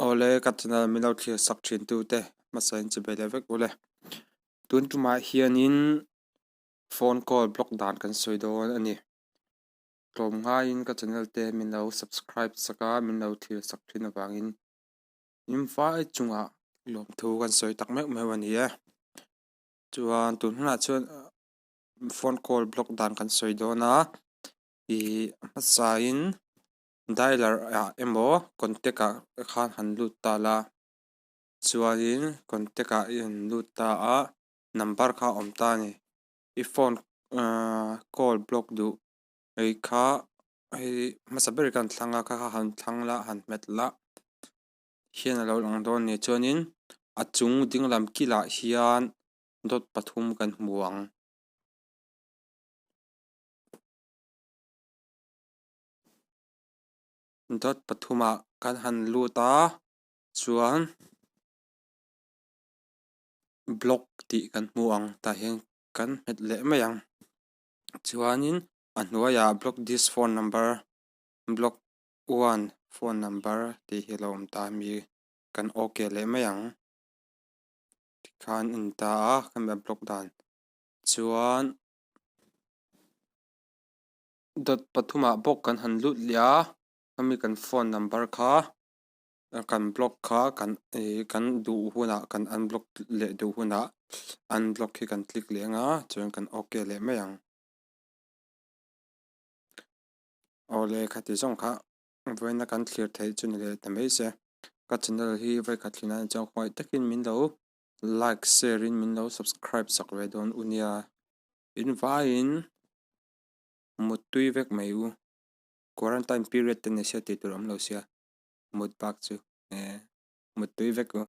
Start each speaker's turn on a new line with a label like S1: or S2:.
S1: Awle ka channel min lo thlir sak thin tu te hmasa in chi bei leh vek ule. Tun tumah hianin phone call block dan kan sawi dawn a ni. Tlawm ngaiin ka channel te min lo subscribe sak a, min lo thlir sak thin avangin in vai chungah lawmthu kan sawi tak meuh meuh a ni e. Chuan tun hunah chuan phone call block dan kan sawi dawn a, ih hmasain Dialer ah emaw contact ah khan han lut ta la chuanin contact ah i han lut ta a number kha a awm ta a ni i phone ahh call block duh hei kha hei hmasa ber kan thlang a kha kha han thlang la han hmet la hian a lo lang dawn a ni chuanin a chung ding lam kilah hian dot pathum kan hmu ang. Dot pathumah kan han lut a chuan block tih kan hmu ang tah hian kan nghet leh mai ang chuanin a hnuaiah block this phone number block one phone number tih hi a lo awm ta a mi kan okay leh mai ang tikhan a ni ta a khami a block dan chuan. Dot pathumah bawk kan han lut leh a khami kan phone number kha kan block kha kan ih kan duh hunah kan unblock leh duh hunah unblock hi kan click leh ang a chuan kan okay leh mai ang. Awle khati zawng kha vawiina kan thlir theih chu ni leh ta mai se ka channel hi vawikhat thlin a ni chuan khawngaih takin min lo like share in min lo subscribe sak ve dawn u nia in vaiin. Mut tui vek mai u. Quarantine period te ni sia tih tur awm lo sia. Mut bak chu eh mut tui vek u.